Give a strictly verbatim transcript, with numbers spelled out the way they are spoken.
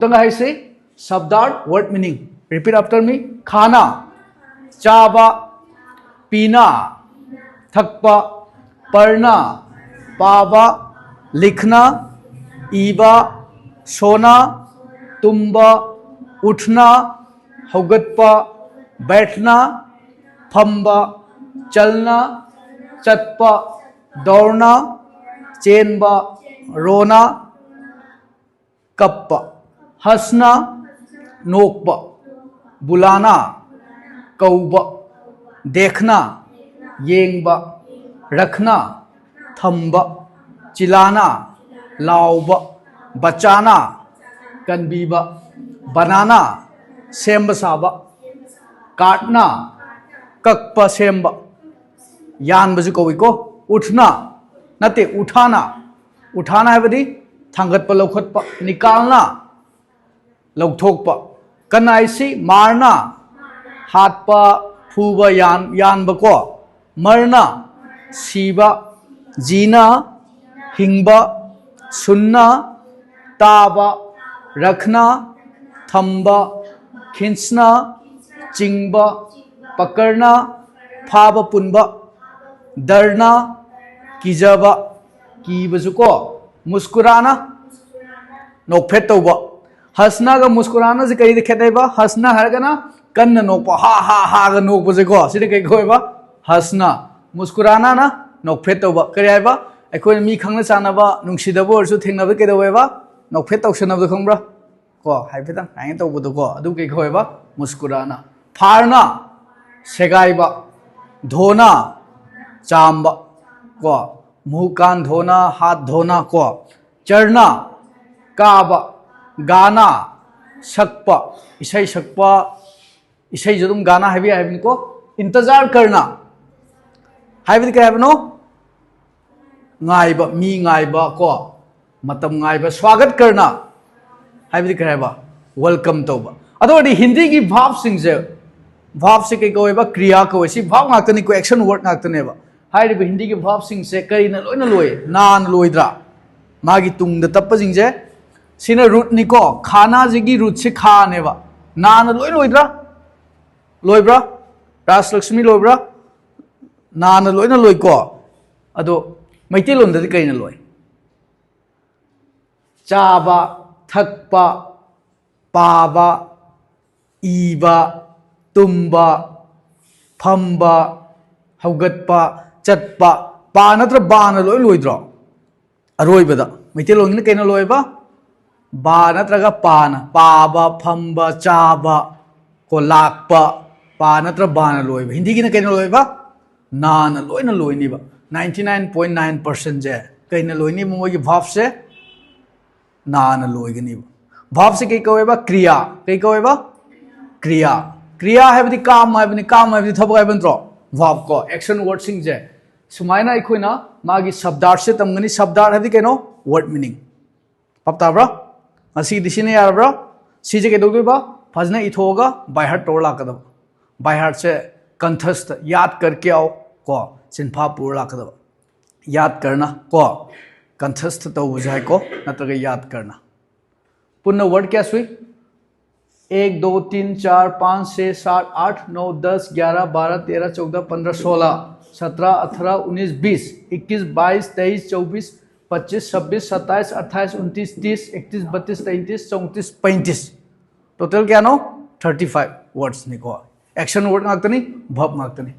ꯇꯪꯒ ꯍꯥꯏꯁꯤ, ꯁꯕꯗ ꯑꯔꯊ, ꯋꯥꯔꯗ ꯃꯤꯅꯤꯡ꯫ Repeat after me. ꯈꯥꯅꯥ, ꯆꯥꯕ꯫ ꯄꯤꯅꯥ, ꯊꯛꯄ꯫ ꯄꯔꯅꯥ, ꯄꯥꯕ꯫ ꯂꯤꯈꯅꯥ, ꯏꯕ꯫ ꯁꯣꯅꯥ, ꯇꯨꯝꯕ꯫ ꯎꯊꯅꯥ, ꯍꯧꯒꯠꯄ꯫ ꯕꯦꯊꯅꯥ, ꯐꯝꯕ꯫ ꯆꯜꯅꯥ, ꯆꯠꯄ꯫ ꯗꯧꯔꯅꯥ, ꯆꯦꯟꯕ꯫ ꯔꯣꯅꯥ, ꯀꯞꯄ꯫ ꯍꯁꯅꯥ, ꯅꯣꯛꯄ꯫ ꯕꯨꯂꯥꯅꯥ, ꯀꯧꯕ꯫ ꯗꯦꯈꯅꯥ, ꯌꯦꯡꯕ꯫ ꯔꯈꯅꯥ, ꯊꯝꯕ꯫ ꯆꯤꯂꯥꯅꯥ, ꯂꯥꯎꯕ꯫ ꯕꯆꯥꯅꯥ, ꯀꯟꯕꯤꯕ꯫ ꯕꯅꯥꯅꯥ, ꯁꯦꯝꯕ ꯁꯥꯕ꯫ ꯀꯥꯠꯅꯥ, ꯀꯛꯄ ꯁꯦꯝꯕ꯫ ꯌꯥꯟꯕꯁꯨ ꯀꯧꯏꯀꯣ꯫ ꯎꯊꯅꯥ, ꯅꯠꯇꯦ, ꯎꯊꯥꯅꯥ꯫ ꯎꯊꯥꯅꯥ ꯍꯥꯏꯕꯗꯤ ꯊꯥꯡꯒꯠꯄ, ꯂꯧꯈꯠꯄ꯫ ꯅꯤꯀꯥꯜꯅꯥ, ꯂꯧꯊꯣꯛꯄ꯫ ꯀꯅꯥꯏꯁꯤ, ꯃꯥꯔꯅꯥ, ꯍꯥꯠꯄ, ꯐꯨꯕ, ꯌꯥꯟ-, ꯌꯥꯟꯕꯀꯣ꯫ ꯃꯔꯅꯥ, ꯁꯤꯕ꯫ ꯖꯤꯅꯥ, ꯍꯤꯡꯕ꯫ ꯁꯨꯟꯅꯥ, ꯇꯥꯕ꯫ ꯔꯈꯅꯥ, ꯊꯝꯕ꯫ ꯈꯤꯟꯁꯅꯥ, ꯆꯤꯡꯕ꯫ ꯄꯀꯔꯅꯥ, ꯐꯥꯕ, ꯄꯨꯟꯕ꯫ ꯗꯔꯅꯥ, ꯀꯤꯖꯕ, ꯀꯤꯕꯁꯨ ꯀꯣ꯫ ꯃꯨꯁꯀꯨꯔꯥꯅꯥ, ꯅꯣꯛꯐꯦꯠ ꯇꯧꯕ꯫ ꯍꯁꯅꯥꯒ ꯃꯨꯁꯀꯨꯔꯥꯅꯥꯁꯦ ꯀꯔꯤꯗ ꯈꯦꯠꯅꯩꯕ? ꯍꯁꯅꯥ ꯍꯥꯏꯔꯒꯅ ꯀꯟꯅ ꯅꯣꯛꯄ, ꯍꯥ ꯍꯥ ꯍꯥꯒ ꯅꯣꯛꯄꯁꯦꯀꯣ, ꯁꯤꯗ ꯀꯩ ꯀꯧꯋꯦꯕ? ꯍꯁꯅꯥ꯫ ꯃꯨꯁꯀꯨꯔꯥꯅꯥꯅ ꯅꯣꯛꯐꯦꯠ ꯇꯧꯕ꯫ ꯀꯔꯤ ꯍꯥꯏꯕ? ꯑꯩꯈꯣꯏꯅ ꯃꯤ ꯈꯪꯅ ꯆꯥꯟꯅꯕ, ꯅꯨꯡꯁꯤꯗꯕ ꯑꯣꯏꯔꯁꯨ ꯊꯦꯡꯅꯕ ꯀꯩꯗꯧꯋꯦꯕ? ꯅꯣꯛꯐꯦꯠ ꯇꯧꯁꯟꯅꯕꯗꯣ ꯈꯪꯕ꯭ꯔꯥ? ꯀꯣ, ꯍꯥꯏꯐꯦꯠꯇꯪ ꯍꯥꯏꯅ ꯇꯧꯕꯗꯣꯀꯣ, ꯑꯗꯨ ꯀꯩ ꯀꯧꯋꯦꯕ? ꯃꯨꯁꯀꯨꯔꯥꯅꯥ꯫ ꯐꯥꯔꯅꯥ, ꯁꯦꯒꯥꯏꯕ꯫ ꯙꯣꯅꯥ, ꯆꯥꯝꯕ꯫ ꯀꯣ, ꯃꯨꯍꯨꯀꯥꯟ ꯙꯣꯅꯥ, ꯍꯥꯠ ꯙꯣꯅꯥ꯫ ꯀꯣ, ꯆꯔꯅꯥ, ꯀꯥꯕ꯫ ꯒꯥꯅꯥ, ꯁꯛꯄ, ꯏꯁꯩ ꯁꯛꯄ꯫ ꯏꯁꯩꯁꯨ ꯑꯗꯨꯝ ꯒꯥꯅꯥ ꯍꯥꯏꯕ ꯌꯥꯏ ꯍꯥꯏꯕꯅꯤꯀꯣ꯫ ꯏꯟꯇꯖꯥꯔ ꯀꯔꯅꯥ ꯍꯥꯏꯕꯗꯤ ꯀꯩ ꯍꯥꯏꯕꯅꯣ? ꯉꯥꯏꯕ, ꯃꯤ ꯉꯥꯏꯕ ꯀꯣ, ꯃꯇꯝ ꯉꯥꯏꯕ꯫ ꯁ꯭ꯋꯥꯒꯠ ꯀꯔꯅꯥ ꯍꯥꯏꯕꯗꯤ ꯀꯔꯤ ꯍꯥꯏꯕ? ꯋꯦꯜꯀꯝ ꯇꯧꯕ꯫ ꯑꯗꯨ ꯑꯣꯏꯔꯗꯤ ꯍꯤꯟꯗꯤꯒꯤ ꯚꯥꯔꯕꯁꯤꯡꯁꯦ, ꯚꯥꯔꯕꯁꯦ ꯀꯩ ꯀꯧꯋꯦꯕ? ꯀ꯭ꯔꯤꯌꯥ ꯀꯧꯋꯦ꯫ ꯁꯤ ꯚꯥꯔꯕ ꯉꯥꯛꯇꯅꯤꯀꯣ, ꯑꯦꯛꯁꯟ ꯋꯥꯔꯗ ꯉꯥꯛꯇꯅꯦꯕ꯫ ꯍꯥꯏꯔꯤꯕ ꯍꯤꯟꯗꯤꯒꯤ ꯚꯥꯔꯕꯁꯤꯡꯁꯦ ꯀꯔꯤꯅ ꯂꯣꯏꯅ ꯂꯣꯏ? ꯅꯥꯅ ꯂꯣꯏꯗ꯭ꯔꯥ? ꯃꯥꯒꯤ ꯇꯨꯡꯗ ꯇꯞꯄꯁꯤꯡꯁꯦ ꯁꯤꯅ ꯔꯨꯠꯅꯤꯀꯣ, ꯈꯥꯅꯥꯁꯤꯒꯤ ꯔꯨꯠꯁꯤ ꯈꯥꯅꯦꯕ꯫ ꯅꯥꯅ ꯂꯣꯏ ꯂꯣꯏꯗ꯭ꯔꯥ? ꯂꯣꯏꯕ꯭ꯔꯥ? ꯔꯥꯖ ꯂꯛꯁꯃꯤ, ꯂꯣꯏꯕ꯭ꯔꯥ? ꯅꯥꯅ ꯂꯣꯏꯅ ꯂꯣꯏꯀꯣ꯫ ꯑꯗꯣ ꯃꯩꯇꯩꯂꯣꯟꯗꯗꯤ ꯀꯩꯅ ꯂꯣꯏ? ꯆꯥꯕ, ꯊꯛꯄ, ꯄꯥꯕ, ꯏꯕ, ꯇꯨꯝꯕ, ꯐꯝꯕ, ꯍꯧꯒꯠꯄ, ꯆꯠꯄ꯫ ꯄꯥ ꯅꯠꯇ꯭ꯔ ꯕꯥꯅ ꯂꯣꯏ ꯂꯣꯏꯗ꯭ꯔꯣ? ꯑꯔꯣꯏꯕꯗ ꯃꯩꯇꯩꯂꯣꯟꯒꯤꯅ ꯀꯩꯅ ꯂꯣꯏꯕ? ꯕꯥ ꯅꯠꯇ꯭ꯔꯒ ꯄꯥꯅ꯫ ꯄꯥꯕ, ꯐꯝꯕ, ꯆꯥꯕ, ꯀꯣ, ꯂꯥꯛꯄ꯫ ꯄꯥ ꯅꯠꯇ꯭ꯔ ꯕꯥꯅ ꯂꯣꯏꯕ꯫ ꯍꯤꯟꯗꯤꯒꯤꯅ ꯀꯩꯅ ꯂꯣꯏꯕ? ꯅꯥꯅ ꯂꯣꯏꯅ ꯂꯣꯏꯅꯤꯕ꯫ Ninety nine point nine percentꯁꯦ ꯀꯩꯅ ꯂꯣꯏꯅꯤꯕ? ꯃꯣꯏꯒꯤ verb ꯁꯦ ꯅꯥꯅ ꯂꯣꯏꯒꯅꯤꯕ꯫ Verb ꯁꯦ ꯀꯩ ꯀꯧꯋꯦꯕ? ꯀ꯭ꯔꯤꯌꯥ꯫ ꯀꯩ ꯀꯧꯋꯦꯕ? ꯀ꯭ꯔꯤꯌꯥ꯫ ꯀ꯭ꯔꯤꯌꯥ ꯍꯥꯏꯕꯗꯤ ꯀꯥꯝ ꯍꯥꯏꯕꯅꯤ꯫ ꯀꯥꯝ ꯍꯥꯏꯕꯗꯤ ꯊꯕꯛ ꯍꯥꯏꯕ ꯅꯠꯇ꯭ꯔꯣ? Verb ꯀꯣ, action word ꯁꯤꯡꯁꯦ꯫ ꯁꯨꯃꯥꯏꯅ ꯑꯩꯈꯣꯏꯅ ꯃꯥꯒꯤ ꯁꯕꯗꯥꯔꯊꯁꯦ ꯇꯝꯒꯅꯤ꯫ ꯁꯕꯗꯥꯔꯊ ꯍꯥꯏꯕꯗꯤ ꯀꯩꯅꯣ? Word meaning꯫ ꯚꯥꯞ ꯇꯥꯕ꯭ꯔꯥ? ꯉꯁꯤꯒꯤꯗꯤ ꯁꯤꯅ ꯌꯥꯔꯕ꯭ꯔꯥ? ꯁꯤꯁꯦ ꯀꯩꯗꯧꯗꯣꯏꯕ? ꯐꯖꯅ ꯏꯊꯣꯛꯑꯒ by heart ꯇꯧꯔ ꯂꯥꯛꯀꯗꯕ꯫ By heart ꯁꯦ ꯀꯟꯊꯁꯇ, ꯌꯥꯗ ꯀꯔꯀꯦ ꯑꯥꯎ ꯀꯣ, ꯆꯤꯟꯐꯥ ꯄꯨꯔ ꯂꯥꯛꯀꯗꯕ꯫ ꯌꯥꯗ ꯀꯔꯅ ꯀꯣ, ꯀꯟꯊꯁꯇ ꯇꯧꯕꯁꯨ ꯌꯥꯏꯀꯣ, ꯅꯠꯇ꯭ꯔꯒ ꯌꯥꯗ ꯀꯔꯅ꯫ ꯄꯨꯟꯅ word ꯀꯌꯥ ꯁꯨꯏ? एक, दो, तीन, चार, पाँच, छः, सात, आठ, नौ, दस, ग्यारह, बारह, तेरह, चौदह, पन्द्रह, सोलह, सत्रह, अठारह, उन्नीस, बीस, इक्कीस, बाईस, तेईस, चौबीस, पच्चीस, छब्बीस, सत्ताईस, अट्ठाईस, उनतीस, तीस, इकतीस, बत्तीस, तैंतीस, चौंतीस, पैंतीस। Total ꯀꯌꯥꯅꯣ? Thirty five words ꯅꯤꯀꯣ꯫ Action word ꯉꯥꯛꯇꯅꯤ, verb ꯉꯥꯛꯇꯅꯤ꯫